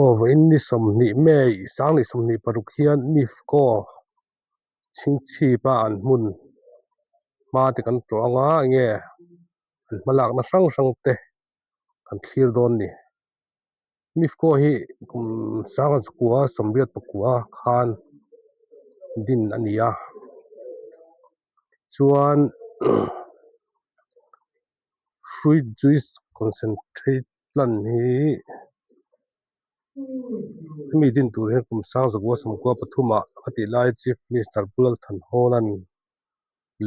Aw vawiin ni 20 May 2026 hian MIFCO chhingchhip a an hmun hma te kan tlawh anga enge an hmalakna hrang hrang te kan thlir dawn ni. MIFCO hi kum 1989 khan din a ni a chuan fruit juice concentrate plant hi hemi din tur hian kum 1993 ah a tih lai Chief Minister Pu Lalthanhawla'n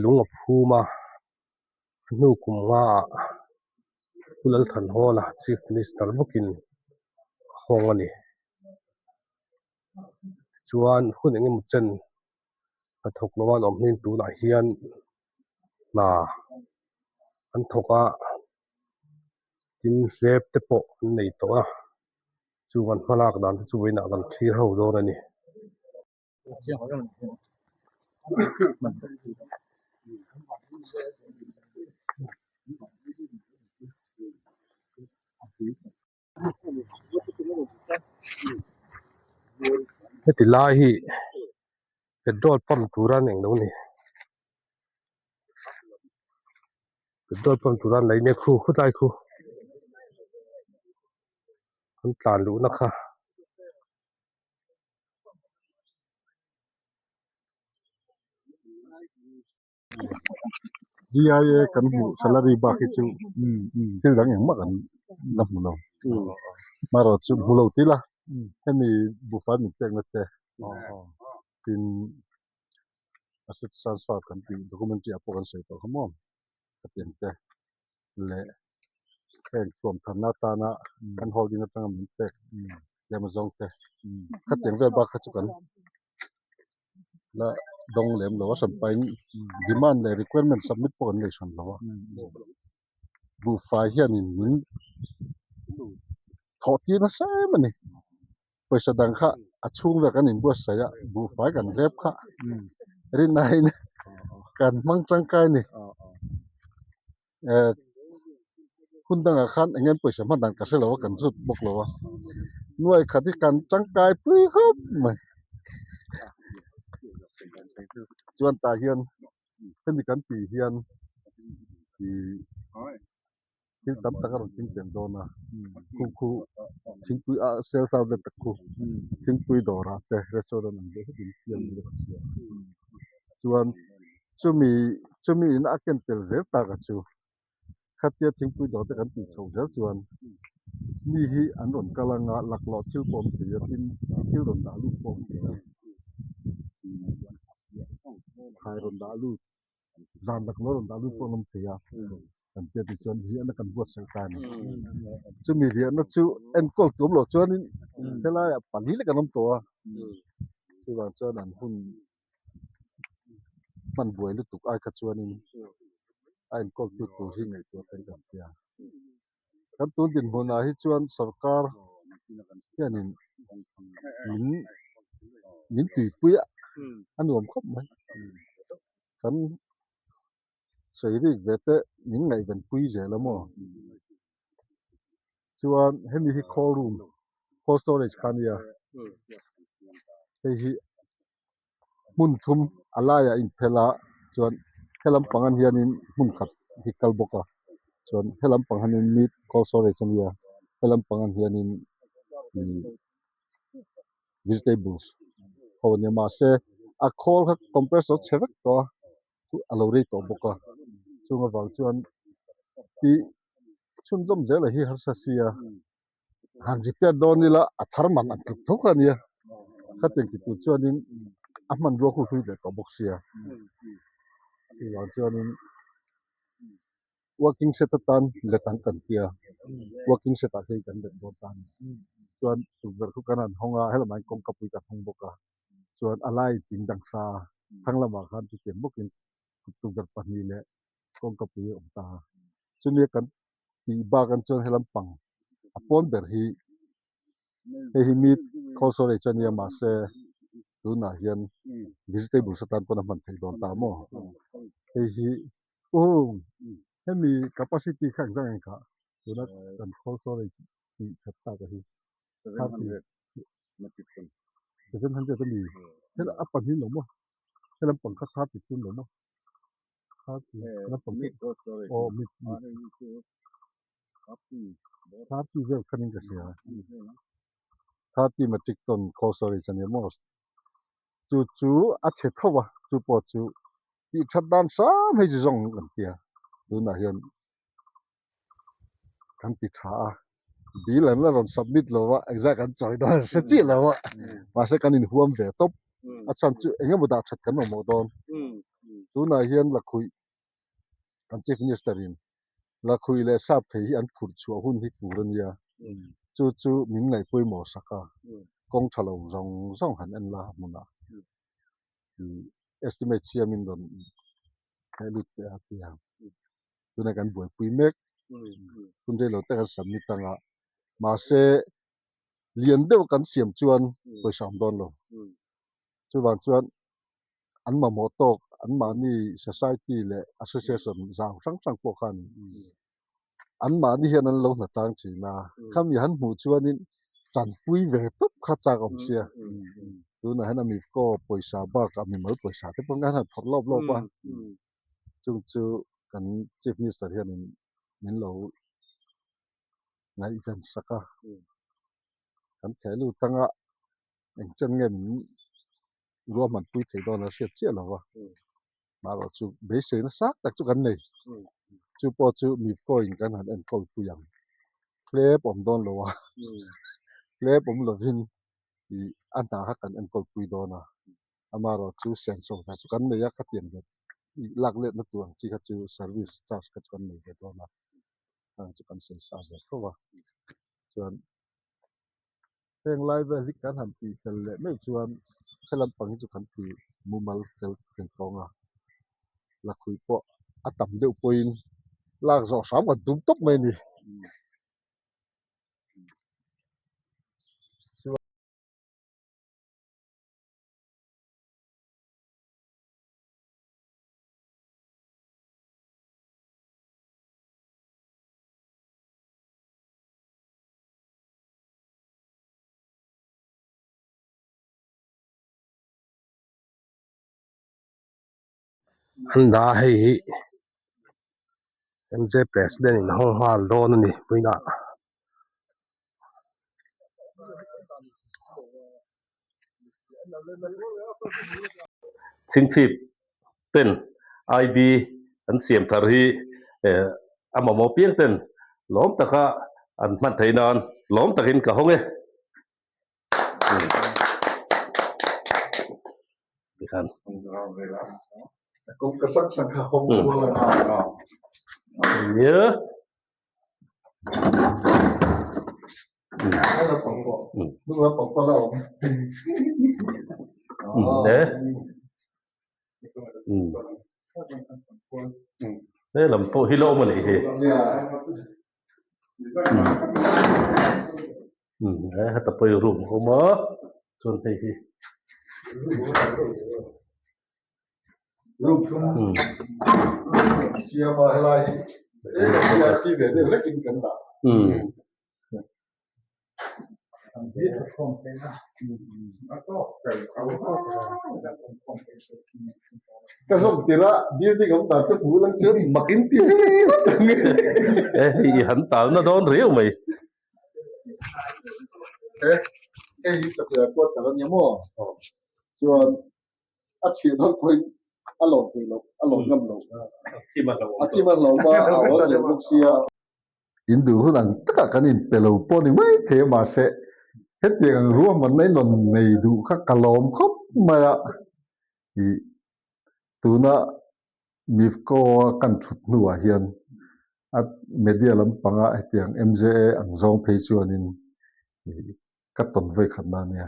lung a phum a, a hnu kum nga ah Pu Lalthanhawla Chief Minister bawkin a hawng a ni. Tichuan hun engemaw chen hnathawk lo an awm hmin tunah hian hna an thawk a tin hlep te pawh an nei tawh a chung an hmalak dan te chu vawiinah kan thlir ho dawn a ni. Heti lai hi petrol pump tura an englo ni petrol pump tura an lei mek khu khutlai khu an tlan luhna kha. GIA kan hmuh salary bak hi chu thil dang engmah kan la hmu lo marawh chu hmu lo tih la hemi buhfai min pekna te tin asset transfer kan tih documentary ah pawh kan sawi tawh kha maw hetiang te leh heng thuam tharna atana kan holding atanga min pek tlem azawng te khatiang vel bak kha chu kan la dawng lem lo a hran pahin demand leh requirement submit pawh kan nei hran lo a buhfai hianin min thawh tir nasa em a ni pawisa dang kha a chhung vel kan inbuatsaih a buhfai kan hlep kha rinaiin kan hmang tangkai a ni eh hun dangah khan eng nge pawisa hman dan ka hre lo a kan zut bawk lo a nuai khat hi kan tangkai pui khawp mai chuan tah hian hemi kan tih hian ih thil tam tak a rawn tling tel dawn a khu khu thingpui a sales outlet tak khu thingpui dawrah te restaurant ang deuh hlek in siam ni ka hria chuan chumi chumi in a ken tel zel tak a chu khatia thingpui dawr te kan tih chhoh zel chuan mi hi an rawn kal anga laklawh thil pawh awm thei a tin thil rawn dah lut pawh awm thei a thlai rawn dah lut zan laklawh rawn dah lut pawh an awm thei a kan tia tih chuan riahna kan buatsaih ta a ni chumi riahna chu enkawl tum loh chuanin helaiah pali lek an awm tawh a chuvang chuan an hun hman buai lutuk ai kha chuanin a enkawl tu tur hi ngaihtuah theih kan tia kan tun dinhmunah hi chuan sorkar hianin min min tuipui a a nuam khawp mai kan sawi rik ve te min ngaihven pui zel a maw chuan hemi hi call room call storage kha a nia hei hi hmun thum a laiah a inphel a chuan he lampang ah hianin hmun khat hi kal bawk a chuan he lampang hianin meat cold storage a nia he lampang ah hianin ihh vegetables ho a nia mahse a khawl kha compressor chhe vek tawh a a lo rei tawh bawk a chung avang chuan tih chhunzawm zel a hi harsa sia han repair dawn ila a thar man an tluk tho kha a nia khatiang ti tur chuanin a hmanrua khu hlui leh tawh bawk sia chuvang chuanin working set atan let ang kan tia working set ah hei kan let dawn ta a ni chuan tukverh khu kan han hawng a helamah hian kawngka pui kan hawng bawk a chuan a lai ding dang sa thlang lamah khan chutiang bawkin tukverh pahnih leh kawngka pui a awm ta a chumi kan tih bak an chuan helam pang a pawn ber hi hei hi meat cold storage a nia mahse tunah hian vegetables atan pawn a hman theih dawn ta maw hei hi uhh hemi capacity kha engzah nge kah tuna kan cold storage tih that tak a hi. 30 700 a ni hel a pahnih lo maw helam pang kha 30 chun lo maw 30 helam pang chu aw mit mit 30 vel khanin ka hria 30 metric ton cold storage a ni maw chu chu a chhe tho a chu pawh chu tih that dan hram hei chu zawng kan tia tunah hian kan ti tha a bill an la rawn submit lo a exact an chawi dawn an hre chiah lo a mahse kan inhuam ve tawp a chhan chu eng emaw dah that kan awm dawn tunah hian lakhuih kan chief minister in lakhuih leh sap thei hi an phurh chhuah hun hi tur a nia chu chu min ngaih pawimawh sak a kawng tha lo zawng zawng han en la hmunah estimate siamin rawn heh lut teh a ti a. tuna kan buaipui mek hun rei lo te kan submit ang a mahse lian deuh kan siam chuan pawisa awm dawn lo chuvang chuan an mamawh tawk an mahni society leh association zau hrang hrang pawh khan an mahni hian an lo hna tlang thin a khami han hmuh chuanin tanpui ve tawp kha chak awm sia tunah hian a mifco pawisa bakah mimal pawisa te pawh an han phawrh lawp lawp a. Chung chu kan Chief Minister hianin min lo ngaihven sak a, kan theh lut anga engchen nge min ruahman pui thei dawn a hriat chiah lo va, marawh chu beisei nasa tak chu kan nei. Chu pawh chu Mifco in kan han enkawl pui ang, hlep awm dawn lo a, hlep awm lovin ih a hna kha kan enkawl pui dawn a. Amaherawh chu senso hna chu kan nei a, khatiang ve lak letna tur ang chi kha chu service charge kha chu kan nei ve dawn a, heng chu kan sawi sa ve tho a. Chuan heng lai vel hi kan han tih fel leh meuh chuan helam pang hi chu kan ti mumal fel thei tawng a, lakhuih pawh a tam deuh pawhin lak zawh hram kan tum tawp mai a ni. An dah a hei hi MJ president in a hawng nghal dawn a ni vawiinah. Chhingchhip ten IB an siam thar hi eh a mamawh piang ten lawm taka an hman theih nan lawm takin ka hawng e. Tikhan. Nia. He lam pawh hi la awm a nih hi. Heta pawh room a awm a chuan hei hi Room thum siam a helai hi VIP ve deuh hlekin kan dah. Ka zawm tirh a building awm dan chu hmuh lang chuan mak in ti hle ang e. E hei i han talna dawn riau mai. E hei hi chawhmeh quarter a nia maw? Chuan a thian ho pawhin a lawm thei lo, a lawm ngam lo. A chim a hlauhawm a, a awl zel bawk sia. In duh hun ang takah kan inpe lo pawh ni mai thei a, mahse hetiang ang ruahmanna in rawn nei duh kha ka lawm khawp mai a. Ih, tuna Mifco a kan thut hnuah hian a media lampanga hetiang MJA ang zawng phei chuanin ih ka tawn vawi khatna a nia.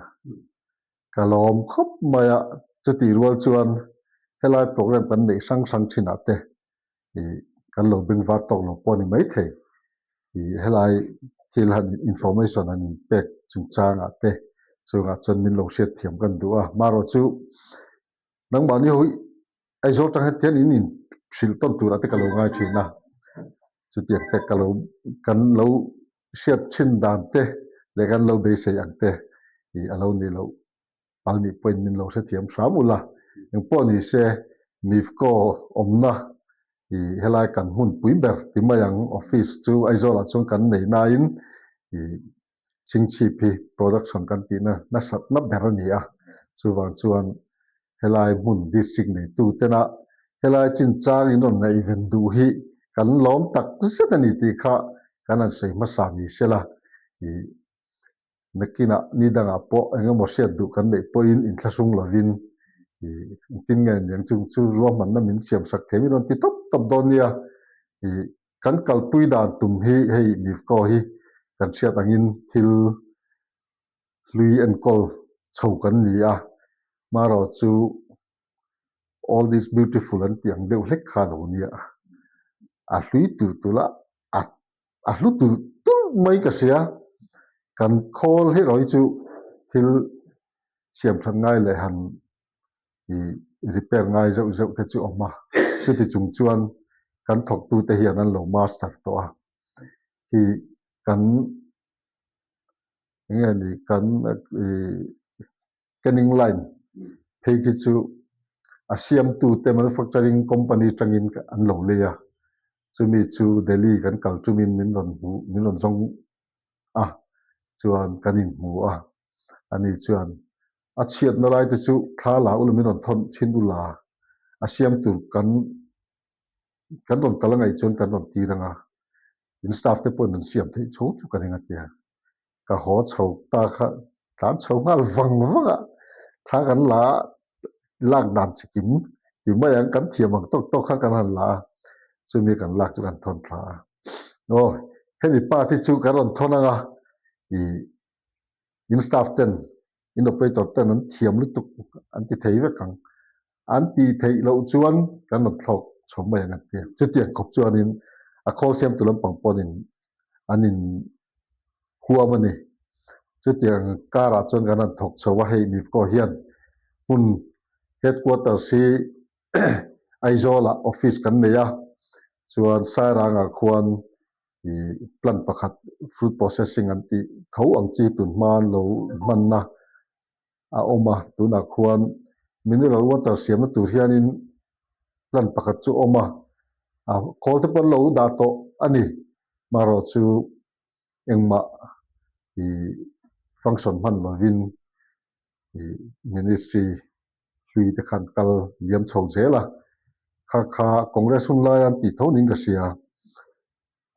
Ka lawm khawp mai a, chutih rual chuan helai program kan neih hrang hrang thinah te ih kan lo beng var tawk lo pawh a ni maithei. Ih helai thil han information han inpek chungchangah te chungah chuan min lo hriat thiam kan duh a, marawh chu nangmahni ho hi Aizawl tang hian tian in in hrilh tawn turah te ka lo ngai thin a, chutiang te ka lo kan lo hriat thin dan te. leh kan lo beisei ang te ih a lo nih loh pal nih pawhin min lo hrethiam hram ula. Engpawh ni se Mifco awmna ih helai kan hmunpui ber ti mai ang office chu Aizawl ah chuan kan nei nain ih Chingchhip hi production kan tihna nasatna ber a ni a, chuvang chuan helai hmun district neitu tena helai chinchang in rawn ngaihven duh hi kan lawm tak zet a ni tih kha kan han sawi hmasa ni sela ih nakinah ni dangah pawh eng emaw hriat duh kan neih pawhin inthlahrung lovin ih engtin nge niang chung chu ruahmanna min siamsak thei min rawn ti tawp tawp dawn nia ih Kan kalpui dan tum hi hei Mifco hi kan hriat angin thil hlui enkawl chho kan ni a, marawh chu all this beautiful an tih ang deuh hlek kha a lo nia. A hlui tulh tulh a, a a hlu tulh tulh mai ka hria. Kan khawl hi erawh hi chu thil siam that ngai leh han ih repair ngai zeuh zeuh te chu awm a, chuti chung chuan kan thawktu te hian an lo master tawh a, khi kan eng nge ni kan ih canning line phei khi chu a siamtu te manufacturing company atangin an lo lei a, chumi chu Delhi kan kal tumin min rawn hmuh min rawn zawng a chuan kan inhmu a, ani chuan A chhiatna lai te chu thla la ula min rawn thawn thin ula, a siam tur kan kan rawn kal angaih chuan kan rawn tir anga, in staff te pawhin an siam theih chho chu ka ring a tia. Ka haw chho ta kha tlan chho nghal vang vang a, thla kan la a, lak dan chi kim ti mai ang kan thiam ang tawk tawk kha kan han la a, chumi kan lak chu kan thawn thla a. Aw hemi pa te chu kan rawn thawn anga ih In staff ten, in operator ten an thiam lutuk an ti thei vek ang. An tih theih loh chuan kan rawn thlawk chho mai ang an ti. Chutiang khawp chuanin a khawl siamtu lampang pawhin an in huam a ni. Chutiang karah chuan kan rawn thawk chho a, hei Mifco hian hmun headquarters hi Aizawlah office kan nei a, chuan Sairangah khuan ih plant pakhat fruit processing an tih tho ang chi tun hma an lo hmanna a awm a tunah khuan mineral water siamna tur hianin plant pakhat chu a awm a a khawl te pawh an lo dah tawh a ni marawh chu engmah ih function hman lovin ih ministry hlui te khan kal liam chho zel a, kha kha Congress hun laia an tih tho niin ka hria.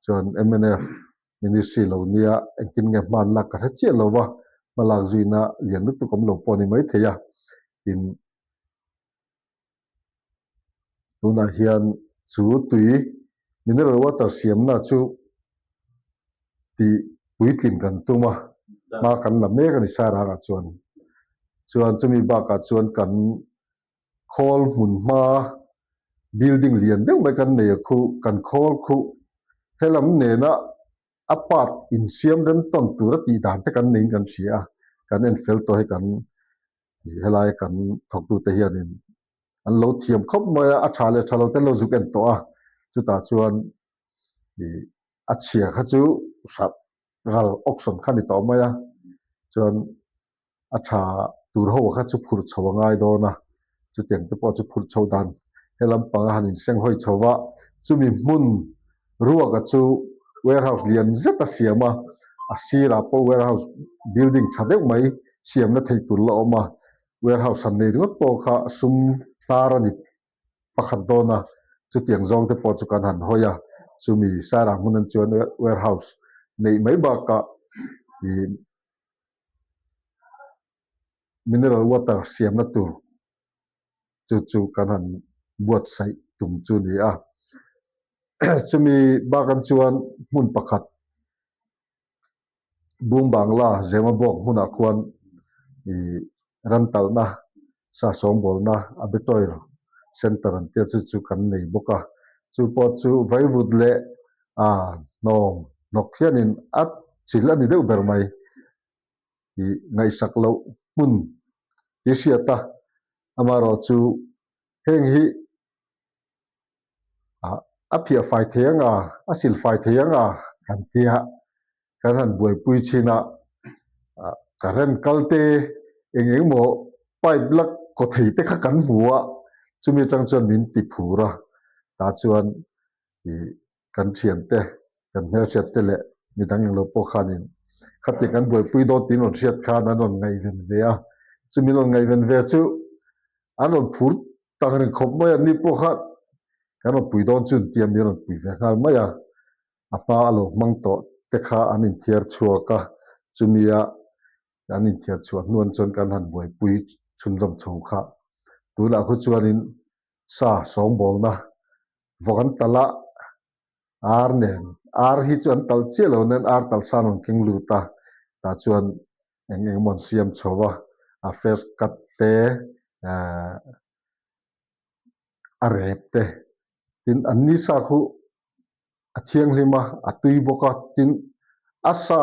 Chuan mnf ministry lo nia engtin nge hman lak ka hre chiah lo va, hma lak zuina lian lutuk awm lo pawh a ni maithei a, tin tunah hian chu tui mineral water siamna chu tih puitlin kan tum a, hma kan la mek a ni Sairangah chuan. Chuan chumi bakah chuan kan khawl hmun hma building lian deuh mai kan nei a khu, kan khawl khu helam nena a part insiam rem tawn tura tih dan te kan neiin kan hria a, kan en fel tawh hi kan helai kan thawktute hianin an lo thiam khawp mai a, a tha leh tha lo te an lo zuk en tawh a, chutah chuan ih a chhia kha chu hralh ral auction kha a ni tawh mai a, chuan a tha tur ho kha chu phurh chho a ngai dawn a, chutiang te pawh chu phurh chho dan he lampang a han inseng hawi chho va, chumi hmun ruaka chu warehouse lian zet a siam a, a sirah pawh warehouse building tha deuh mai siamna thei tur la awm a, warehouse han nei ringawt pawh kha sum hlar a ni pakhat dawn a, chutiang zawng te pawh chu kan han hawi a, chumi Sairang hmun an chuan warehouse neih mai bakah ih mineral water siamna tur chu chu kan han buatsaih tum chu a ni a, chumi bakah chuan hmun pakhat Bung Bangla Zemabawk hmunah khuan ih ram talhna sa sawngbawlna a Betoil Centre an tia chu chu kan nei bawk a, chu pawh chu vaivut leh ah hnawm hnawk hianin a chil a ni deuh ber mai ih ngaihsak loh hmun ti hriat a, amaherawh chu heng hi ah a phiah fai thei ang a, a sil fai thei ang a kan tia kan han buaipui chin a. Current kal te eng eng maw pipe la kaw thei te kha kan hmu a, chumi atang chuan min ti phur a, tah chuan ih kan thian te, kan hmelhriat te leh midang englo pawh khanin khatiang kan buaipui dawn tiin rawn hriat khan an rawn ngaihven ve a, chumi rawn ngaihven ve chu an rawn phur tak reng khawp mai a, ni pawh kha kan rawn pui dawn chu intia min rawn pui ve nghal mai a. A hma a lo hmang tawh te kha an inthiar chhuak a, chumia an inthiar chhuah hnuan chuan kan han buaipui chhunzawm chho kha. Tunah khu chuanin sa sawngbawlna vawk an talh a, ar nen, ar hi chu an talh chiah lo nen ar talh san rawn keng lut a, tah chuan eng eng emaw an siam chho a, a fresh cut te ehh a rep te, tin an ni sa khu a thianghlim a, a tui bawk a, tin a sa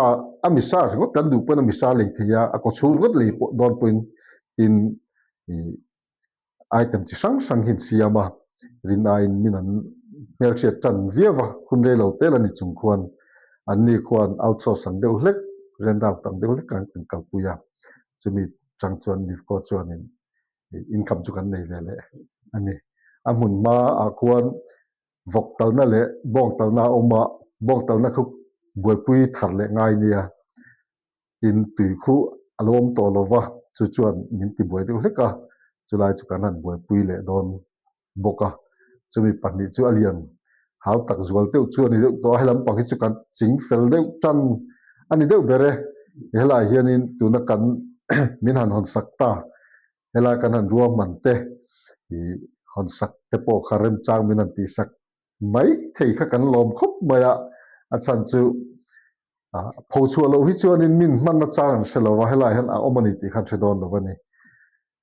a misa ringawt kan duh pawn a misa lei thei a, a kaw chhung ringawt lei pawh dawn pawhin tin ih item chi hrang hrang hi an siam a, rin aiin min an hmelhriat tan viau a, hun rei lo tel a ni chung khuan an ni khuan outsource ang deuh hlek, rent out ang deuh hlek an kalpui a, chumi chang chuan Nivco chuanin income chu kan nei ve leh a ni. A hmun hmaah khuan vawk talna leh bawng talna a awm a, bawng talna khu buaipui thar leh ngai nia, tin tui khu a lo awm tawh lo va, chu chuan min ti buai deuh hlek a, chulai chu kan han buaipui leh dawn bawk a, chumi pahnih chu a lian hau tak zual deuh chu a ni deuh tawh a, helam pang hi chu kan ching fel deuh tan a ni deuh ber e, helaiah hianin tuna kan min han hawn sak ta, helai kan han ruahman te ih hawn sak te pawh kha remchang min han tih sak mai thei kha kan lawm khawp mai a, a chhan chu ah pho chhuah loh hi chuanin min hmanna chang an hre lo va, helaiah hian a awm a ni tih kha an hre dawn lo a ni,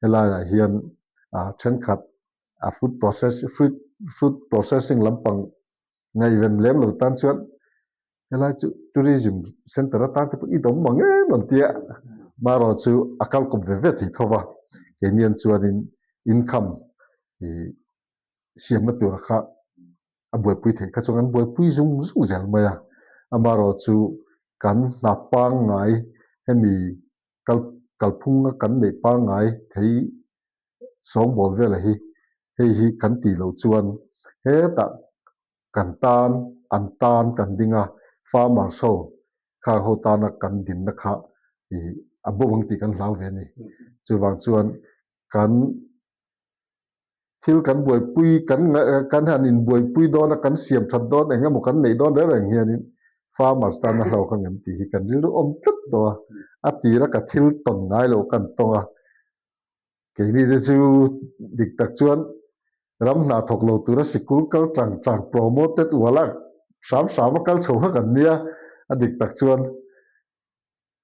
helaiah hian ah thenkhat a food process fruit food processing lampang ngaihven lem lo tan chuan helai chu tourism center atan te pawh i dawm mang em ang tia marawh chu a kal kawp ve ve thei tho va keinian chuanin income ih siamna tur kha a buaipui theih kha chuan an buaipui zung zung zel mai a amarawh chu kan hna pangngai hemi kal kalphunga kan neih pangngai thei sawngbawl vela hi hei hi kan tih loh chuan hetah kan tan an tan kan ding a, farmers ho khang ho tana kan dinna kha ih a bo ang tih kan hlau ve a ni. Chuvang chuan kan thil kan buaipui kan kan han inbuaipui dawn a, kan siam that dawn eng emaw kan neih dawn reng reng hianin farmers tana hlauh kha ngem tih hi kan rilru awm tlat tawh a, a tira ka thil tawn ngai loh kan tawng a. Keini te chu dik tak chuan ram hna thawk lo tura sikul kal chang chang promoted uala hram hram a kal chho kha kan nia, a dik tak chuan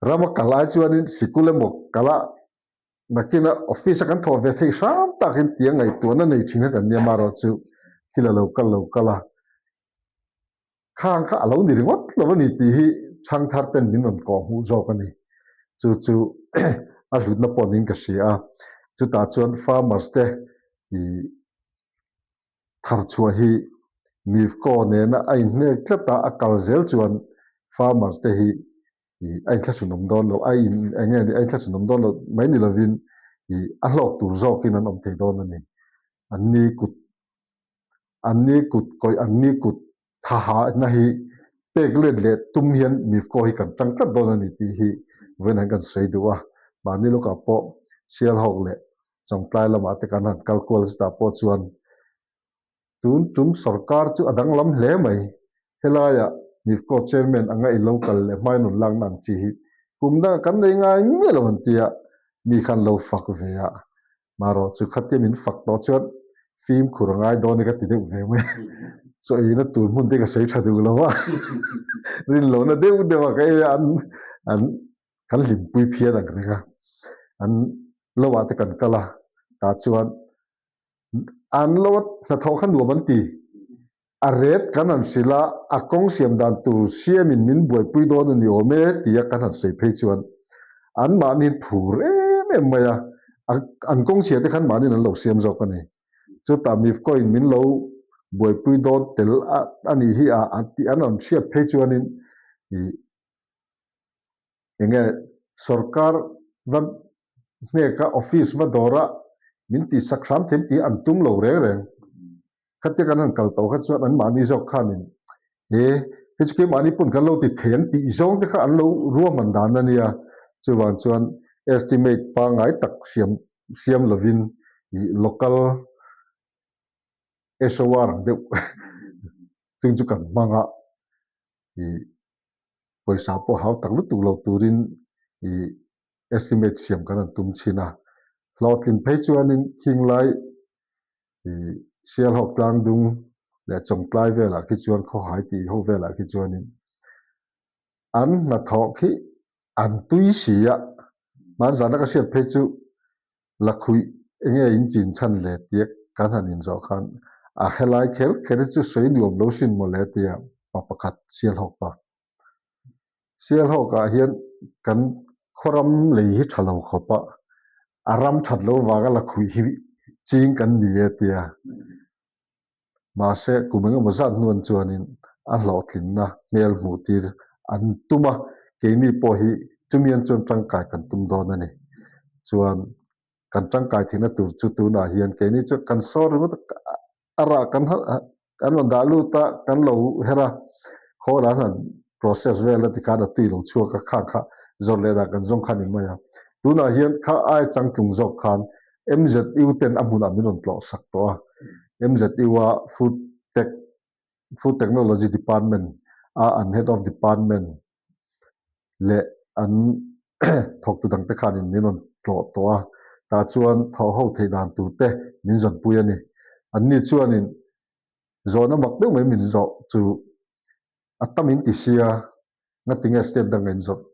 rama kal ai chuanin sikul emaw kala nakina office a kan thawh ve theih hram takin tia ngaihtuahna nei thin kha kan nia marawh chu thil a lo kal lo kal a. Khang kha a lo ni ringawt lo a ni tih hi Thangthar ten min rawn kawh hmuh zawk a ni. Chu chu a hlutna pawh niin ka hria a. Chutah chuan farmers te ih thar chhuah hi Mifco nena a inhnek tlat a, a kal zel chuan farmers te hi ih a inthlahrunawm dawn lo, a in eng nge ni a inthlahrunawm dawn lo mai ni lovin ih a hlawk tur zawkin an awm thei dawn a ni. An ni kut An ni kut kawih an ni kut thaha na hi pek let leh tum hian Mifco hi kan tang tlat dawn a ni tih hi vawiin an kan sawi duh a. Mahni lawkah pawh Sialhawk leh Chawngtlai lamah te kan han kal kual chutah pawh chuan tun tum sorkar chu a danglam hle mai. Helaiah Mifco chairman anga i lo kal leh hmai nun lakna ang chi hi kum dangah kan nei ngai miah lo an tia mi khan lo fak ve a. Marawh chu khatia min fak tawh chuan fimkhur a ngai dawn e ka ti deuh ve mai a, chaw eina tur hmun te ka sawi tha duh lo va, rin lohna deuh deuh a ka ei a, an an kan hlimpui phian ang reng a, an lo ah te kan kal a, tah chuan an lo a hnathawh kha nuam an ti. A ret kan han hrilh a, a kawng siam dan tur siamin min buaipui dawn a ni awm e tia kan han sawi phei chuan anmahniin phur em em mai a, an kawng chhia te khan mahniin an lo siam zawk a ni. Chutah Mifco-in min lo buaipui dawn tel a nih hi a tih an rawn hriat phei chuanin ih eng nge. Sorkar va hneka office va dawra min tihsak hram thiam tih an tum lo reng reng. Khatia kan han kal tawh kha chuan anmahni zawk khanin he hei chu keimahni pawn kan lo ti thei ang tih zawng te kha an lo ruahman dan a nia. Chuvang chuan estimate pangngai tak siam siam lovin ih local SOR ang deuh chung chu kan hmang a ih pawisa pawh hau tak lutuk lo turin ih estimate siam kan han tum chhin a. Hlawhtlin phei chuanin khing lai ih Sialhawk tlangdung leh Chawngtlai velah khi chuan khawhai tih ho velah khi chuanin an hnathawh khi an tui si a, hmanzana ka hriat phei chu Lakhuih enge in chin chhan le tia kan han inzawh khan a helai kher kher hi chu sawi nuam lo hrin maw le tia pa pakhat Sialhawk pa. Sialhawk ah hian kan khawram lei hi tha lo khawp a, a ram that lo vanga lakhuih hi ching kan ni e tia. Mahse kum engemaw zat hnuan chuanin a hlawhtlinna hmel hmuh tir an tum a, keini pawh hi chumian chuan tangkai kan tum dawn a ni. Chuan kan tangkai theihna tur chu tunah hian keini chu kan sawr ringawt a, a rah kan kan rawn dah lut a, kan lo her a, khawl an han process vel a tikhan a tui lo chhuak a, khang kha zawrh leh dah kan zawng kha a ni mai a. Tunah hian kha ai changtlung zawk khan MZU ten a hmunah min rawn tlawh sak tawh a, MZU a Food Tech Food Technology Department a an Head of Department leh an thawktu dangte khanin min rawn tlawh tawh a, tah chuan thawh ho theih dan tur te min zawnpui a ni. Anni chuanin zawhna mak deuh mai min zawh chu a tam in ti sia, ngatinge state danga in zawrh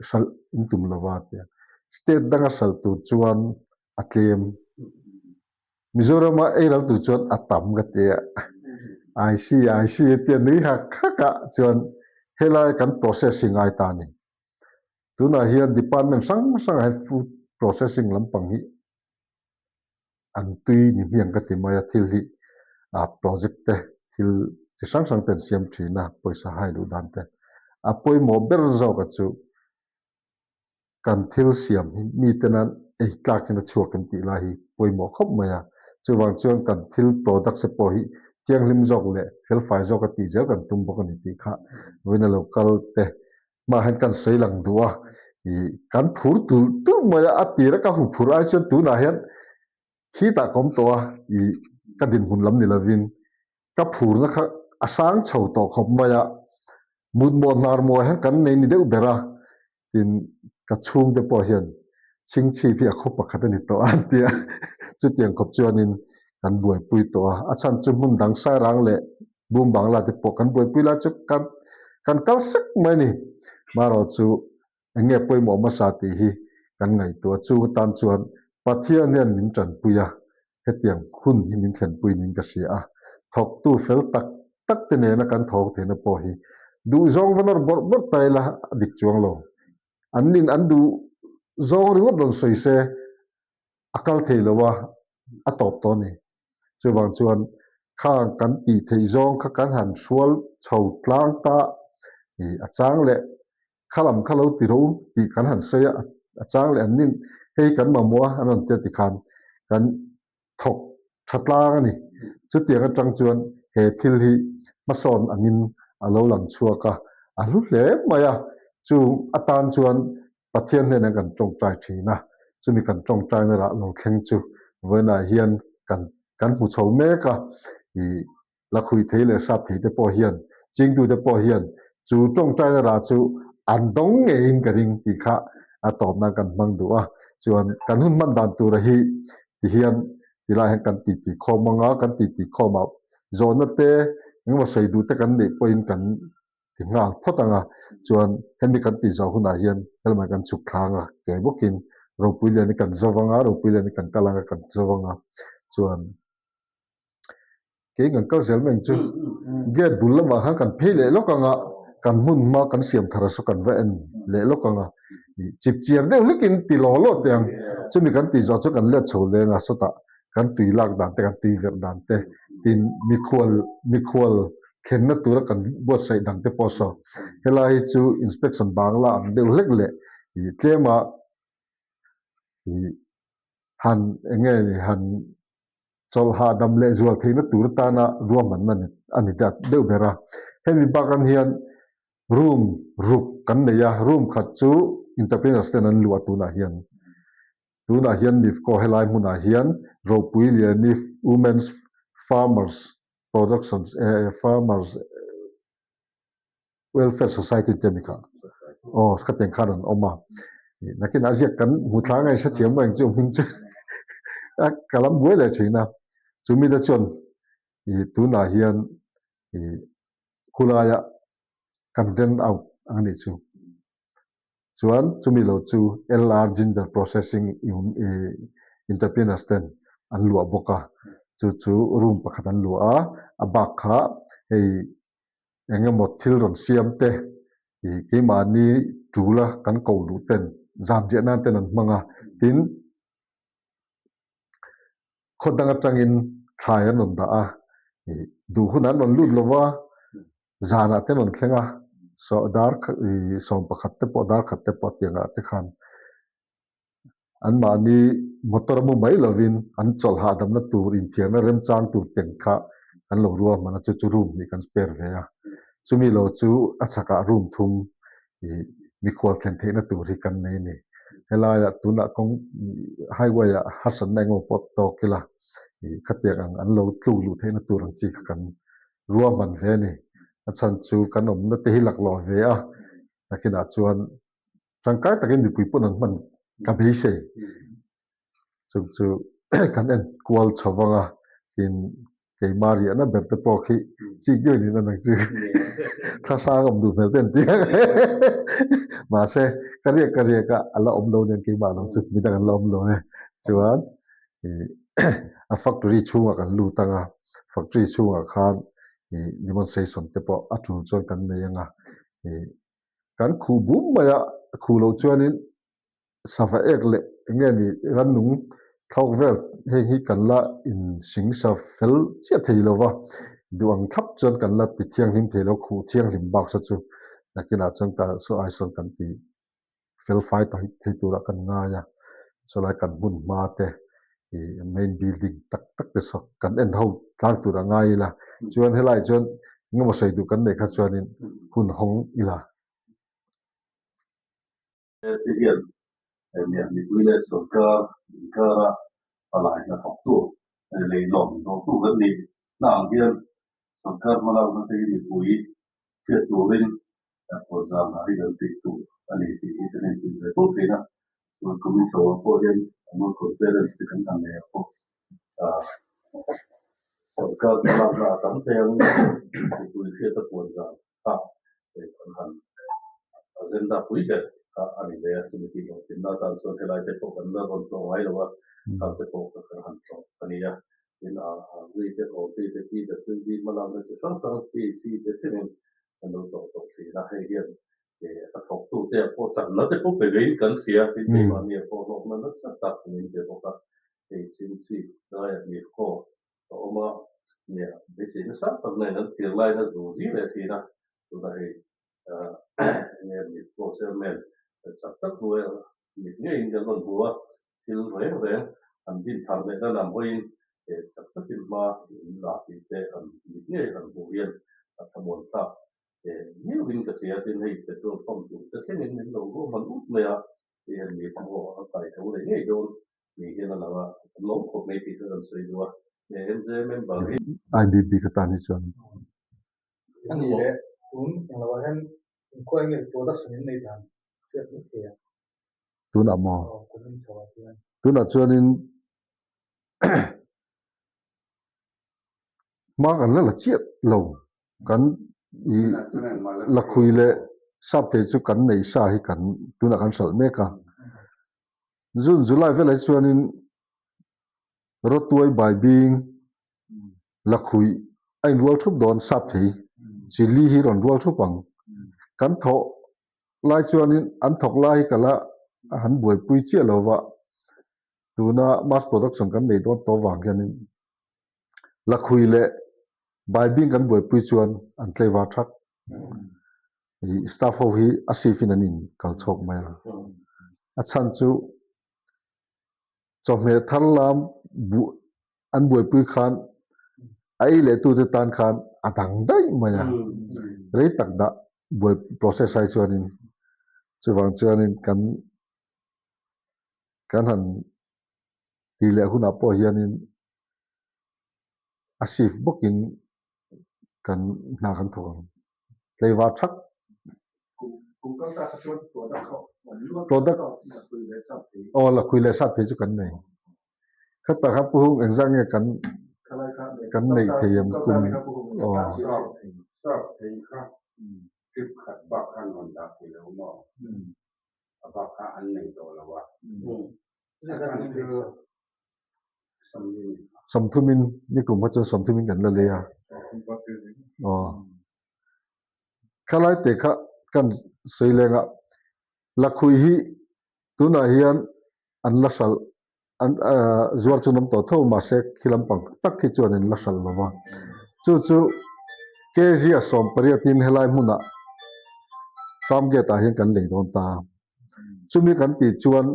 hralh in tum lo va tia. State danga hralh tur chuan a tlem. Mizorama ei lo tur chuan a tam ka ti a. I see, I see a tia nui hak hak a chuan helai kan processing ai ta a ni. Tunah hian department hrang hrangah hian food processing lampang hi an tui ni hmiang ka ti mai a, thil hi ah project te thil chi hrang hrang te an siam thin a, pawisa hai luh dan te. A pawimawh ber zawk a chu kan thil siam hi mite nan ei tlakin a chhuak em tih lai hi pawimawh khawp mai a, chuvang chuan kan thil products te pawh hi thianghlim zawk leh felfai zawk a tih zel kan tum bawk a ni tih kha vawiin a lo kal te Hmah hian kan sawi lang duh a, ih kan phur tulh tulh mai a, a tir a ka hu phur ai chuan tunah hian khitah ka awm tawh a, ih ka dinhmun lam ni lovin ka phurna kha a sang chho tawh khawp mai a, mutmawh hnar mawi hian kan nei ni deuh ber a, tin ka chhungte pawh hian chhingchhip hi a khaw pakhat a ni tawh a an ti a, chutiang khawp chuanin kan buaipui tawh a, a chhan chu hmun dang sairang leh Bum Bangla te pawh kan buaipui lai chu kan kan kal sek mai a ni. Marawh chu eng nge pawimawh hmasa tih hi kan ngaihtuah chu tan chuan Pathian hian min tanpui a, hetiang hun hi min thlenpui niin ka hria a. Thawktu fel tak tak te nena kan thawk theihna pawh hi duhzawng va nawr bawrh bawrh ta ila a dik chuang lo. An nin an duh zawng ringawt rawn sawi se a kal thei lo a, a tawp tawh a ni. Chuvang chuan khang kan tih theih zawng kha kan han hrual chho tlang ta ih a chang leh kha lam kha lo ti ro tih kan han sawi a, a chang leh an nin hei kan mamawh a an rawn tia tikhan kan thawk tha tlang a ni. Chutiang atang chuan he thil hi hmasawn angin a lo lang chhuak a, a hlu hle mai a, chu atan chuan Pathian hnenah kan tawngtai thin a, chumi kan tawngtaina rah lo thleng chu vawiinah hian kan kan hmu chho mek a, ih lakhuih thei leh sap thei te pawh hian chingtute pawh hian chu tawngtaina rah chu an dawng ngeiin ka ring tih kha a tawp nan kan hmang duh a, chuan kan hun hman dan tura hi tihian tilai hian kan titi khawm anga kan titi khawmah zawhna te engemaw sawi duh te kan neih pawhin kan ti nghal phawt ang a, chuan hemi kan tih zawh hunah hian helmet kan chhuk thlang a, kei bawkin ropui lian hi kan zo vang a, ropui lian hi kan kal ang a kan zo vang a, chuan kei kan kal zel mai ang chu gate bul lamah khan kan phei leh lawk ang a, kan hmun hma kan siam thar a saw kan va en leh lawk ang a, ih chip chiar deuh hlekin ti law law teh ang, chumi kan tih zawh chu kan let chho leng a sawtah kan tui lak dan te kan tui verh dan te tin mikhual mikhual thlenna tura kan buatsaih dang te pawh saw helai hi chu inspection bangla ang deuh hlek leh. Ih tlema ih han eng nge ni han chawlh hahdam leh zual theihna tur atana ruahmanna ni a ni dat deuh ber a. Hemi bakah hian room ruk kan nei a, room khat chu entrepreneurs ten an luah tunah hian. Tunah hian Mifco helai hmunah hian Ropui Liani Women's Farmers Productions Farmers Welfare Society te mi kha aw khatiang khan an awm a nakin a ziak kan hmu thla ngai hrethiam reng chu hming chu a ka lam buai leh thin a chumi te chuan ih tunah hian ih khulaia kan rent out ang anih chu chuan chumi lo chu LR Ginger Processing Entrepreneurs ten an luah bawk a chu chu room pakhat an luah a a bak kha hei eng emaw thil rawn siam te ih keimahni tul a kan ko luh ten zam riah nan ten an hmang a tin khaw dang atangin thlai an rawn dah a ih duh hun an rawn lut lo va zanah te an rawn thleng a saw dar ih sawm pakhat te pawh dar khat te pawh tiangah te khan Anmahni motor a mu mai lovin an chawlh hahdamna tur inthiarna remchang tur teng kha kan lo ruahman a, chu chu room hnih kan spare ve a. Chumi lo chu a chhakah room thum ih mikhual thlen theihna tur hi kan nei a ni. Helaiah tunah kawng highway ah harsatna engemaw pawh tawk ila ih khatiang ang an lo tluk luh theihna tur ang chi kha kan ruahman ve a ni. A chhan chu kan awmna te hi laklawh ve a, nakinah chuan Tangkai takin mipui pawn an hman ka beisei. Chu chu kan en kual chho vang a, tin keimah riahna ber te pawh khi chik deuh niin a nang chu thla hrang awm duh hmel te an ti ang. Mahse ka riak ka riak a, a la awm lo nen keimah lo chu midang an la awm lo e. Chuan ih a factory chhungah kan lut ang a, factory chhungah khan ih demonstration te pawh a tul chuan kan nei ang a ih Kan khuh bum mai a, khuh loh chuanin sava ek leh eng nge ni rannung thlawk vel heng hi kan la insing sa fel chiah thei lo va, duh ang thlap chuan kan la ti thianghlim thei lo, khuh thianghlim bak sa chu nakinah chuan ka saw ai sawn kan ti fel fai ta thei turah kan ngai a, chulai kan hmun hma te ih main building tak tak te saw kan en ho tlang tur a ngai ila chuan helai chuan engemaw sawi duh kan neih kha chuanin hun hawng ila. Te hian nia mipui leh sorkar inkara palai hnathawktu leilawm dawrtu kan nih na ang hian sorkar hmalakna te hi mipui hriat turin pawlzam ah hi kan tih tur a ni tih hi kan inpui ve fo thin a, chuan kumin chho ah pawh hian annual conference te kan han nei ah pawh sorkar hmalakna a tam thei ang mipui hriata puanzam kha kan han agenda pui ber kha a ni ve a, chumi tih hlawhtlinna atan chuan helai te pawh kan la rawn tlawh ngai lo a, khang te pawh kan han tlawh a ni a, tin a Agri te Horti te PWD hmalakna chi hrang hrang PHC te thlengin kan lo tlawh tawh thin a, hei hian a thawktute ah pawh channa te pawh pe vein kan hria tin keimahni ah pawh hlawkna nasa tak min pe bawk a, hei Chhingchhip daiah Mirkhaw a awm a, nia beisei nasa tak nen an thlir laiin a zu zi leh thin a, tunah hei enge Mirkhaw chairman chak tak hnuaia mit ngeiin kan rawn hmu a, thil reng reng an din thar lehna lam hawiin chak takin hma in la tih te an mit ngei han hmuh hian a thlamuan thlak miauhin ka hria tin hei petrol pump tur te thlengin min lo ruahman ut mai a, hei hian mi pawh a kai tho leh ngei dawn ni hian a lang a, an lawm khawp mai tih kha kan sawi duh a, MJ member hi. IBP ka tan hi chuan. A ni leh tun englo ah hian inkhawih nge production in nei dan hriat mai thei a. Tunah maw? Tunah chuanin hma kan la la chiah lo. Kan ih lakhui leh sap thei chu kan neih sa hi kan tunah kan hralh mek a. June July velah hi chuanin rawtuai baibing lakhui a inrual thup dawn sap thei chilli hi rawn rual thup ang. Kan thawh lai chuanin an thawk lai hi ka la han buaipui chiah lo va, tuna mass production kan nei dawn tawh vang hianin lakhui leh baibing kan buaipui chuan an tlaivar thak. Ih staff ho hi a shift in an in kal chhawk mai a. A chhan chu chawhmeh thar lam buh an buaipui khan a ei leh tute tan khan a dang daih mai a, rei tak dah buai process ai chuanin chuvang chuanin kan kan han tih leh hunah pawh hianin a shift bawkin kan hna kan thawk ang. Tleivar thak. Product aw lakhui leh sap thei chu kan nei. Khatah khan pu hung engzah nge kan kan neih thei em kum aw. Sap thei kha trip khat bak khan rawn dah thei lo maw? A bak kha an nei tawh lo a. Sawmthumin nikum kha chuan sawmthumin kan la lei a aw khalai te kha kan sawi leng a lakhui hi tunah hian an la hralh an ahh zuar chu an awm tawh tho mahse khi lampang tak hi chuan an la hralh lo va chu chu kg a sawm pariatin helai hmunah farm gate ah hian kan lei dawn ta chumi kan tih chuan.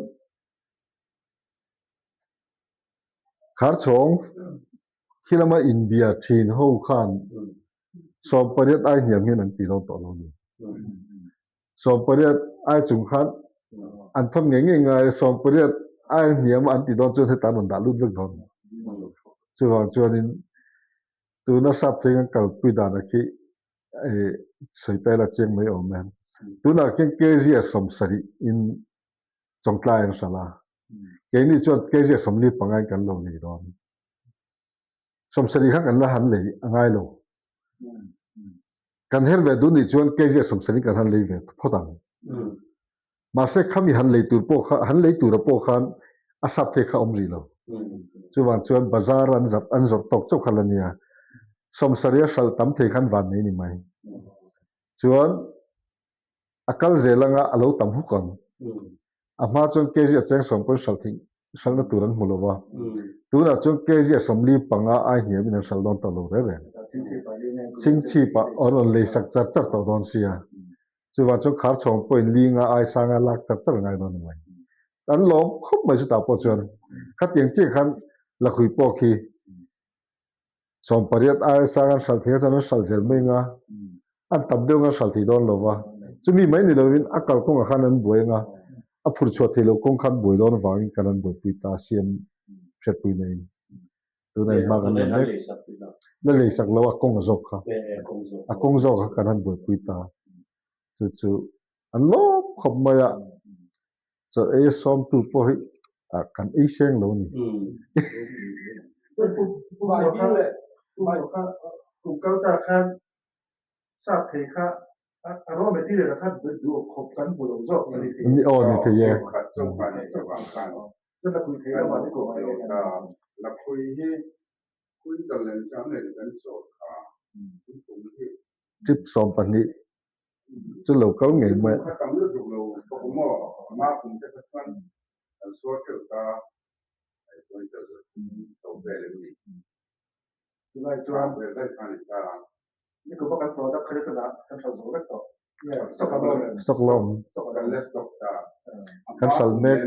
Kharchhawng khi lama inbia thin ho khan 18 ai hniam hian an ti dawn tawh lo ni. 18 ai chung khan an thawn ngei ngei ngai a, 18 ai hniam an ti dawn chuan heta an rawn dah lut vek dawn. Chuvang chuanin tuna sap thei kan kalpui danah khi sawi ta ila chiang mai awm e. Tunah khian kg a 70 in Chawngtlai an hralh a, keini chuan kg 45 in kan lo lei dawn. 70 kha kan la han lei a ngai lo. Kan her ve duh nih chuan kg 70 kan han lei ve phawt ang. Mahse khami han lei tur pawh kha han lei tura pawh khan a sap thei kha awm rih lo. Chuvang chuan bazar an zap an zawrh tawk chauh kha la nia. 70 a hralh tam thei khan van nei ni mai. Chuan A kal zel anga a lo tam huk ang. A hma chuan kg a cheng sawm pawn hralh theih hralhna tur an hmu lo va. Tunah chuan kg a 45 ai hniamin an hralh dawn tawh lo reng reng. Chhingchhip ah an rawn lei sak char char tawh dawn sia. Chuvang chuan khar chhawng pawhin li nga ai sanga lak char char a ngai dawn a mai. An lawm khawp mai chutah pawh chuan khatiang chiah khan lakhui pawh khi 18 ai sang an hralh thei a chuan an hralh zel mai anga an tam deuh anga hralh thei dawn lo va chumi mai ni lovin a kalkawngah khan an buai anga a phur chhuah thei loh kawng khan buai dawn avangin kan an buaipui ta siam hriatpui neiin tuna in hma kan la mek la lei sak lo a kawng a zawk kha a kawng zawk kha kan han buaipui ta chu chu an lawm khawp mai a Chaw ei a sawmtu pawh hi kan ei seng lo a ni. Aw ni thei e. Trip 12 chu lo kal ngei mai. Stock la awm. Kan hral mek.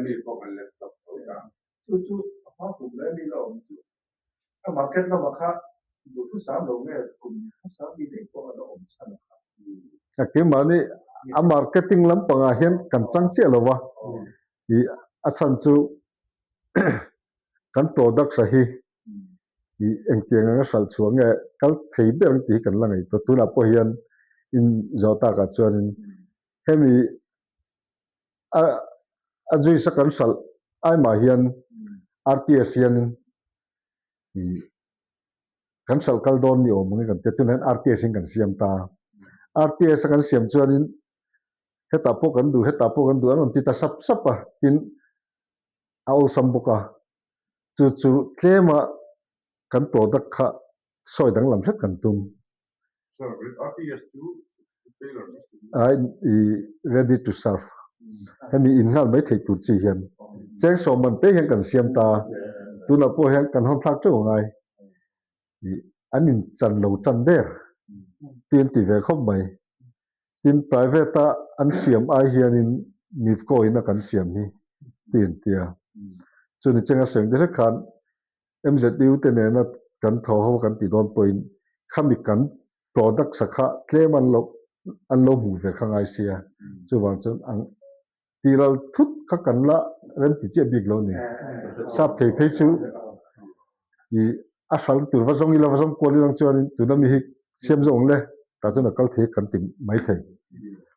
A keimahni a marketing lampangah hian kan chang chiah lo va, ih a chhan chu kan products a hi ih engtiang anga hralh chhuah nge kal thei ber ang tih hi kan la ngaihtuah. Tunah pawh hian in zawh takah chuanin hemi a a juice a kan hralh aimah hian RTS hianin ih kan hralh kal dawn ni awm angin kan tia tunah hian RTS in kan siam ta a RTS a kan siam chuanin hetah pawh kan duh hetah pawh kan duh an rawn ti ta sap sap a tin a awlsam bawk a chu chu tlema kan product kha sawi danglam hret kan tum. Ready to serve hemi in nghal mai theih tur chi hian cheng sawm man te hian kan siam ta tunah pawh hian kan hawn thlak teuh angai ih an in chan lo tan der tih an ti ve khawp mai tin private a an siam ai hianin mifco in a kan siam hi. tih an ti a. Chuni chenga sawi ang te khan MZU te nena kan thaw ho kan tih dawn pawhin khami kan products a kha tlem an lo an lo hmuh ve kha ngai sia. Chuvang chuan ang tiral thut kha kan la rem ti chiah bik lo ni. Sap thei phei chu ih a hral tur va zawng ila va zawng kual ilang chuanin tuna mi hi siam zawk ang le tah chuan a kal thei kan ti mai thei.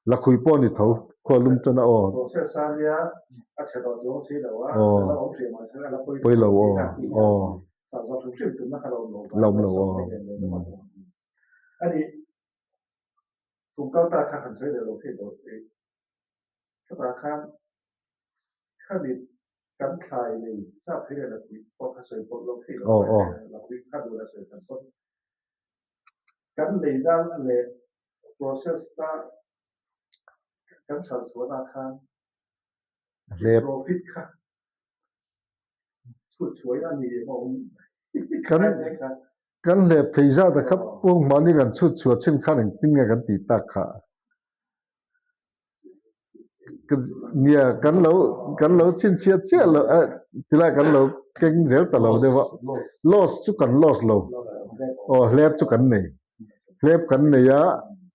Lakhui pawh a ni tho khua lum chuan a aw. Aw pawi lo aw aw la awm lo aw. Chutah khan khami kan thlai lei chak phei leh lakhuih pawh kha sawi pawlh lo thei lo lakhuih kha duh la sawi tam pawn kan lei dan leh process ta kan chhal chhuahna khan profit kha chhut chhuai a ni em a awm Kan kan hlep thei zat a kha pawng mahni kan chhut chhuah chin khan engtin nge kan tih tak kha. Nia kan lo kan lo chhinchhiah chiah lo eh tilai kan lo keng zel ta lo deuh a loss chu kan loss lo aw hlep chu kan nei hlep kan nei a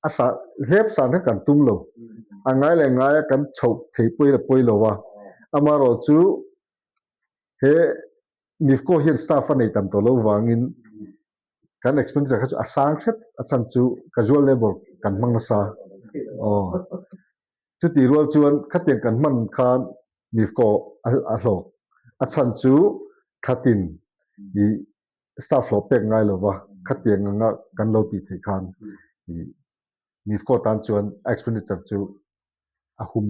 a sa hlep san kha kan tum lo a ngai leh ngai a kan chhoh thei pawi la pawi lo a amaherawh chu he mifco hian staff a nei tam tawh lo vangin Kan expenditure kha chu a hrang hret a chhan chu casual labour kan hmang nasa aw. Chutih rual chuan khatiang kan hman khan MIFCO a hlawk. A chhan chu thlatin ih staff hlawh pek ngai lova khatiang anga kan lo tih theih khan ih MIFCO tan chuan a expenditure chu a hum.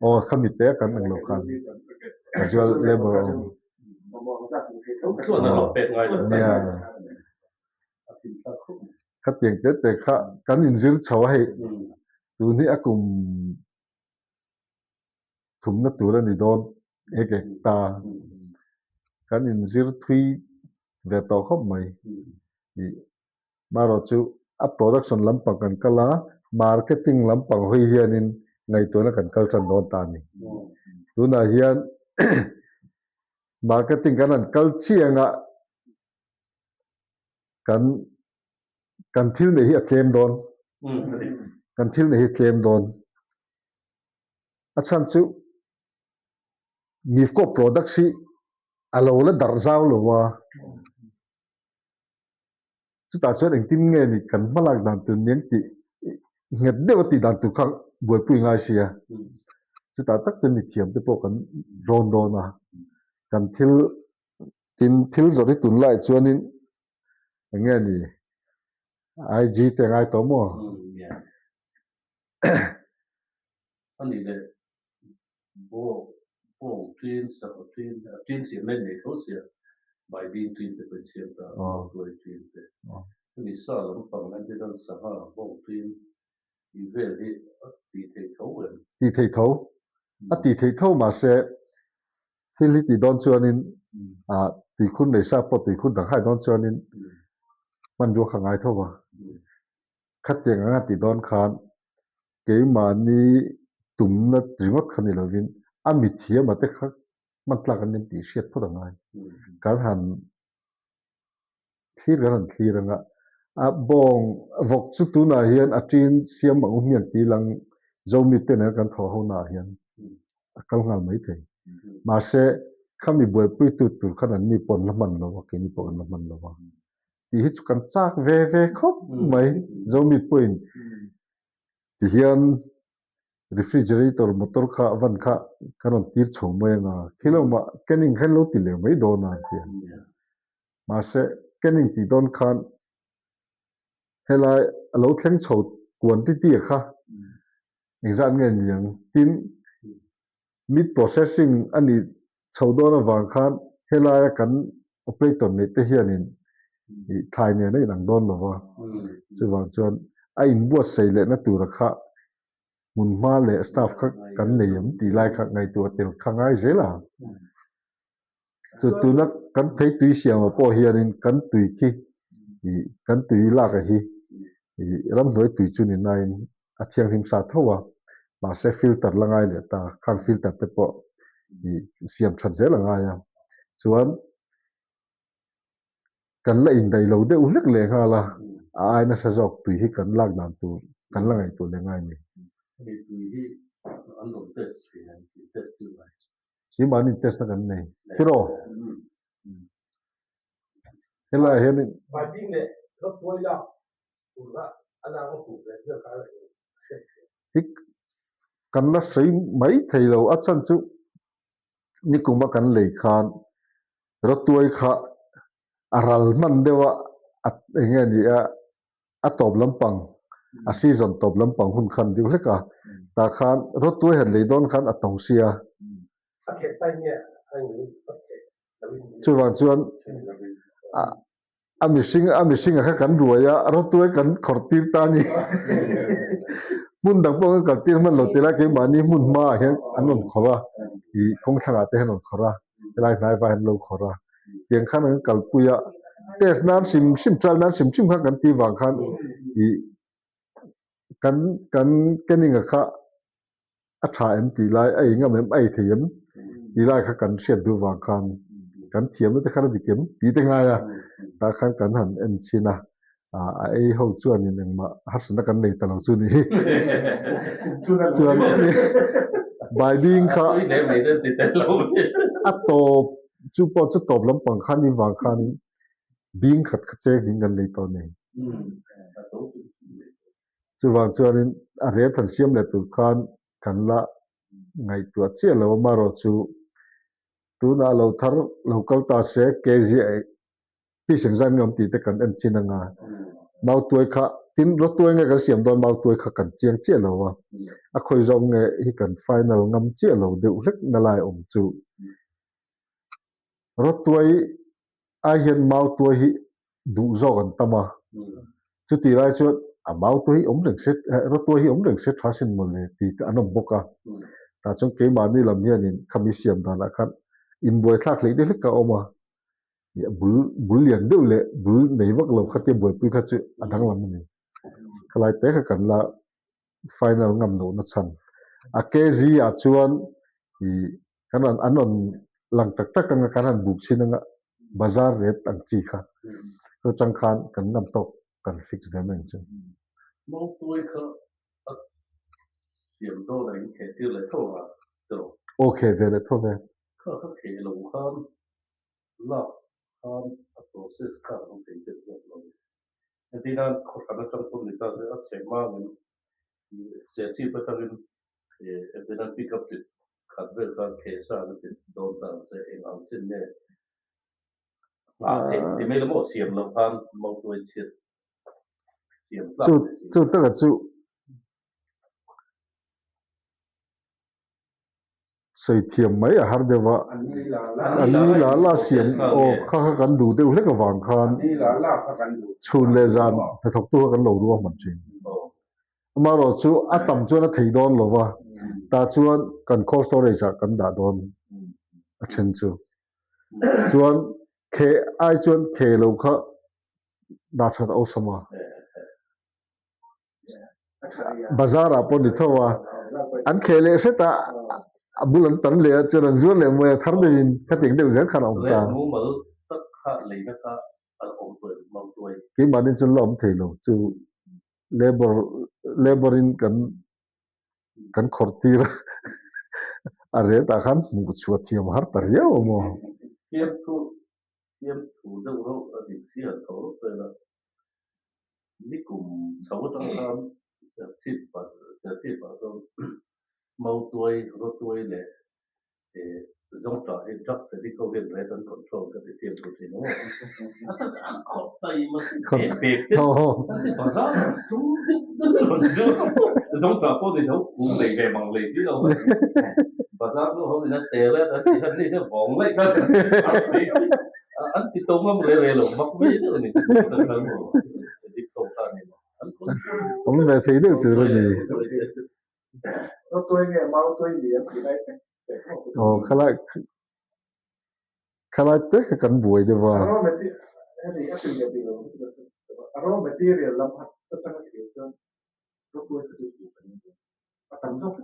Aw khami te kan ang lo khan casual labour a awm. Nia khatiang te te kha kan inzir chho a hei tun hi a kum thumna tur a ni dawn ek ek ta kan inzir thui ve tawh khawp mai ih Marawh chu a production lampang kan kal a, marketing lampang hawi hianin ngaihtuahna kan kal tan dawn ta a ni. Tunah hian marketing kan han kal chiang a, kan kan thil neih hi a tlem dawn, kan thil neih hi a tlem dawn. A chhan chu Mifco products hi a lo la darh zau lo a. Chutah chuan engtin nge ni kan hmalak dan tur nen tih nghet deuh a tih dan tur kha buaipui ngai sia. Chutah tak chuan mithiam te pawh kan rawn dawn a, kan thil tin thil zawrh hi tunlai chuanin eng nge ni IG te a ngai tawh maw? A nih leh Bawk, bawng ṭin, sakhaw ṭin, a ṭin siam mai nei tho sia, baibing ṭin te pawh insiam ta, tuai ṭin te. Hemi sa lampang hian te chuan sangha, bawng ṭin tih vel hi a tih theih tho em? Tih theih tho. A tih theih tho mahse thil hi tih dawn chuanin ah tuikhur nei sa pawh tuikhur dang hai dawn chuanin hmanrua kha ngai tho va. Khatiang anga tih dawn khan Keimahni tumna ringawt kha ni lovin a mithiama te kha hman tlak an nem tih hriat phawt a ngai. Kan han thlir kan han thlir anga a bawng vawk chu tunah hian a ṭin siam ang u hmiang tih lang Zomi te nen kan thawh ho naah hian a kal nghal mai thei. Mahse khami buaipuitu tur khan anni pawh an la hman lo a, keini pawh kan la hman lo a. Tih hi chu kan chak ve ve khawp mai Zomi pawhin Tihian refrigerator motor kha van kha kan rawn tir chho mai anga khi lo mah canning khan lo ti leh mai dawn a ti a. Mahse canning tih dawn khan helai a lo thleng chho quantity a kha engzat nge ni ang tin meat processing a nih chho dawn avang khan helaia kan operator neih te hianin ih thlai nen a inang dawn lo va, chuvang chuan a inbuatsaih lehna tura kha hmunhma leh staff kha kan nei em tih lai kha ngaihtuah tel kha ngai zel a. Chu tuna kan thei tui siamah pawh hianin kan tui khi ih kan tui lak a hi ih ramhnuai tui chu ni nain a thianghlim sa tho a. Mahse filter la ngai leh ta, khang filter te pawh ih siam that zel a ngai a. Chuan kan la indaih lo deuh hlek leh nghal a, a ai nasa zawk tui hi kan lak dan tur kan la ngaihtuah leh ngai a ni. Hemi tui hi an rawn test thin em tih test deuh lai. Keimahni test na kan nei tiraw? Helaiah hianin. Piping leh rawtuai lak tur a a lak a hmuh ve vel kha a hriat theih. Hi kan la sawi mai thei lo, a chhan chu nikuma kan lei khan rawtuai kha a ral hman deuh a, a eng nge ni a, a tawp lampang a season tawp lampang hun khan deuh hlek a, tah khan rawtuai han lei dawn khan a to sia. A kheh sai nge a eng a kheh lo in. Chuvang chuan a a mihring a mihringa kha kan ruai a, rawtuai kan khawrh tir ta a ni. Hmun dang pawh kan kal tir hman lo ti lai keimahni hmun hmaah hian an rawn khawrh a, ih kawng thlangah te hian an rawn khawrh a, helai hnai vai hian an lo khawrh a. Tiang khan an kalpui a, test nan hrim hrim trial nan hrim hrim khan kan tih vang khan ih kan kan keninga kha a tha em tih lai a ei ngam em a ei thei em tih lai kha kan hriat duh vang khan kan thiamna te khan a dik em tih te ngai a tah khan kan han en chhin a ah a ei ho chuanin engmah harsatna kan nei ta lo chu ni hi chuan baibing kha a tawp chu pawh chu tawp lampang khan i vang khanin bing khat kha cheng hming kan nei tawh a ni. Chuvang chuanin a rel han siam leh tur khan kan la ngaihtuah chiah lo amaherawh chu tunah lo thar lo kal ta se kg piece engzat nge awm tih te kan en chin anga mautuai kha tin rawtuai nge kan siam dawn mautuai kha kan chiang chiah lo a a khawi zawk nge hi kan final ngam chiah lo deuh hlek na lai awm chu rawtuai ai hian mautuai hi duh zawk an tam a, chutih lai chuan a mautuai hi awm reng se rawtuai hi awm reng se tha sin mawle tih te an awm bawk a, tah chuan keimahni lam hianin khami siam danah khan inbuaithlak hleih deuh hlek a awm a, bul bul lian deuh leh bul nei vak lo kha tia buaipui kha chu a danglam a ni. Khalai te kha kan la final ngam lohna chhan. A kg ah chuan ih kan rawn an rawn lang tak tak anga kan han buk chhin anga bazar rate ang chi kha chu chang khan kan ngam tawk kan fix ve mai ang chu. Mawngtuai kha a siam dawn a in kheh tir leh tho a tiraw? Aw kheh ve leh tho ve. Kha kha kheh lo khan lak khan a process kha an awm thei deuh zawk lo. Entirnan khawhran atang pawh ni ta se a chhe hmangin Serchhip atangin entirnan pick up chi khat vel khan kheh sa an ti dawn ta ang se eng ang chin nge nghah theih ti mai lo maw siam loh khan mautuai chhiat siam tlak leh si. Chu taka chu sawi thiam mai a har deuh a, a ni la la siam aw kha kha kan duh deuh hlek avang khan chhun leh zan hnathawktu kha kan lo ruahman thin. Amaherawh chu a tam chuan a thei dawn lo va, tah chuan kan cold storage ah kan dah dawn a then chu. Chuan kheh ai chuan kheh lo kha dah that a awlsam a. Bazar ah pawh ni tho a, an kheh leh hret a, a bul an tan leh a chuan an zuar leh mai a, thar deuhin khatiang deuh zel khan a awm ta. Keimahni chuan la awm thei lo chu labour labour in kan kan khawrh tir a, a ret ah khan hmuh chhuah thiam har ta riau a maw. Nikum chho atang khan Serchhip ah Serchhip ah chuan Mautuai, Rawtuai leh Zawngṭah hi drugs addict ho hian rate an control ka ti thiam tur thin aw. A tak an khawp ta i masi pek pek te an ti bazar ah tum deuh deuh in rawn zuar a Zawngṭah pawh ni tho kum lei ve mang lei si lo bazar nu ho in a tel a an ti khan ni te vawng laih kha An ti to ngam re re lo mak mai deuh a ni. Awm ve thei deuh tur a ni. Aw khalai khalai te kha kan buai deuh a.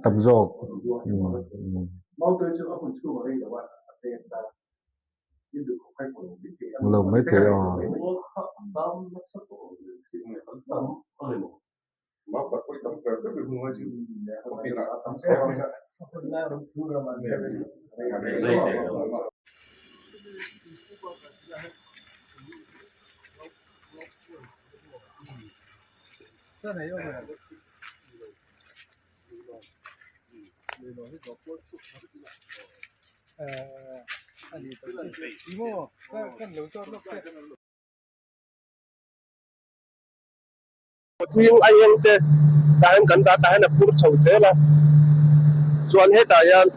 Tam zawk. Lo mai thei aw. Hming a eng te tah hian kan dah tah hian a phur chho zel a chuan hetah hian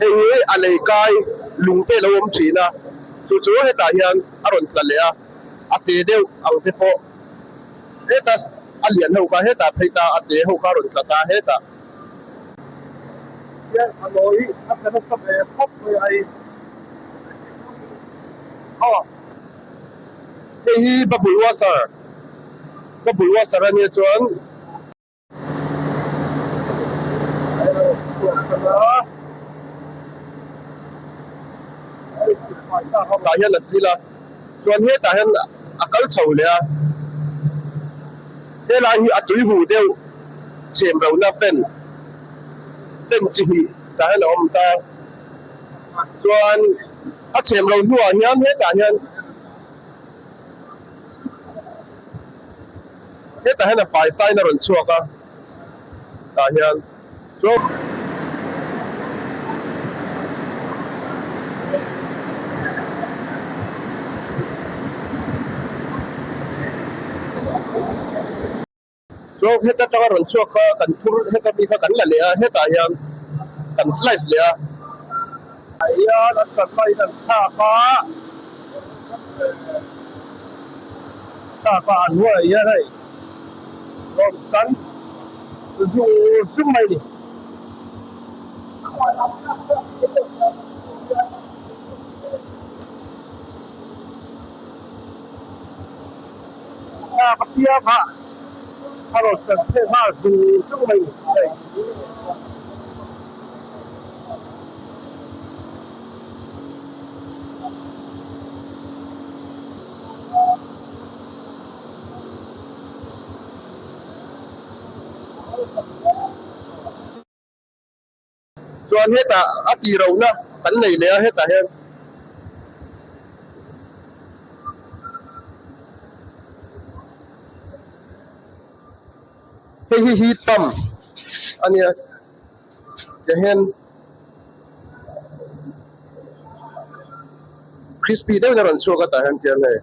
hei hi a lei kai lung te a lo awm thin a chu chu hetah hian a rawn tla leh a a te deuh ang te pawh heta a lian ho kha hetah phei ta a te ho kha a rawn tla ta hetah hian a nawi a tla nasa ve khawp mai a hei aw. Hei hi bubble washer bubble washer a nia chuan tah hian a sil a chuan hetah hian a kal chho leh a helai hi a tui huh deuh chhem lohna fan fan chi hnih tah hian a awm ta chuan a chhem lo hnuah hian hetah hian hetah hian a fai sain a rawn chhuak a tah hian chuan Chuan heta tanga rawn chhuak kha kan phur heta mi kha kan la leh a hetah hian kan slice leh a. Ah hian an chan laiin an thlak a thlak a a hnuaiah hian hei rawn chan zung zung mai a ni. Thla ka piang a, a rawn chan phei nghal zung zung mai ni hei. Chuan hetah a tih lohna kan nei leh a hetah hian hei hi heat pump a nia tiang hian crispy deuhin a rawn chhuak a tah hian tiang hei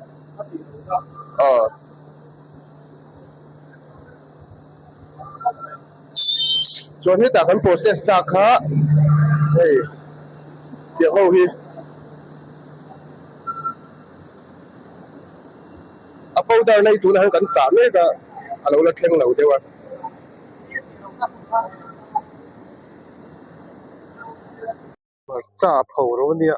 aw. Chuan hetah kan process sa kha hei tiang ho hi a powder lei tunah hian kan chah mek a a lo la thleng lo deuh a. Hmarcha a pho ro ania.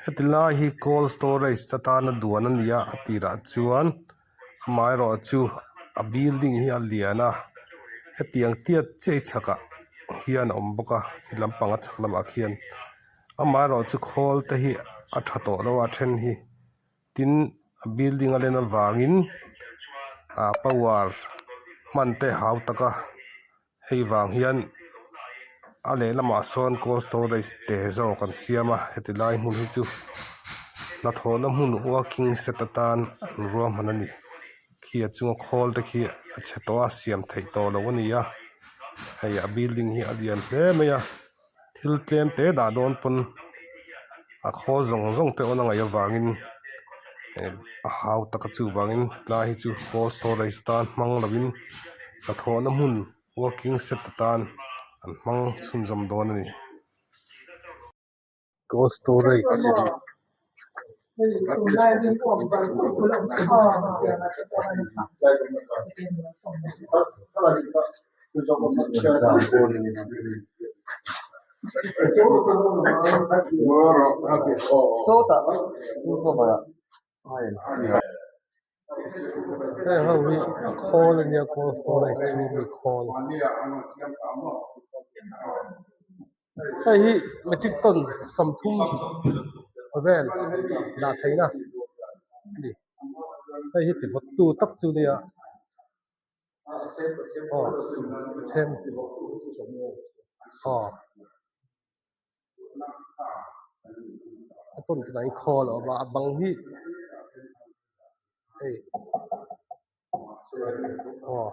Heti lai hi cold storage atana duan a ni a a tirah chuan amaherawh chu a building hi a lian a hetiang tiat chiah hi chhakah hian a awm bawk a khi lampang a chhak lamah khian amaherawh chu khawl te hi a tha tawh lo a a then hi tin a building a len avangin ah power hman te hau tak a. Hei vang hian a lehlamah sawn cold storage te zawk an siam a heti lai hmun hi chu hnathawhna hmun working set atan an ruahman a ni khi a chunga khawl te khi a chhe tawh a siam theih tawh loh a ni a hei a building hi a lian hle mai a thil tlem te dah dawn pawn a khawl zawng zawng te awn a ngaih avangin. A hau taka chuvangin tlai hi chu cold storage atan hmang lovin hnathawhna hmun working set atan an hmang chhunzawm dawn a ni. Cold storage Heng ho hi khawl a nia cold storage chhung mi khawl. Hei hi metric ton 30 vel dah theihna a ni. Hei hi ti vawt tu tak chu nia aw chhem aw a tawn tunah hian khawl a awm a a bang hi hei aw.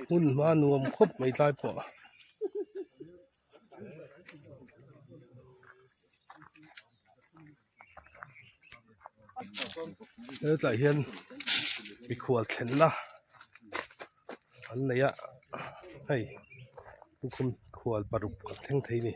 Hmun hma nuam khawp mai tlai pawh. Hetlai hian mikhual thlenna an nei a hei lukhum khual paruk an thleng thei a ni.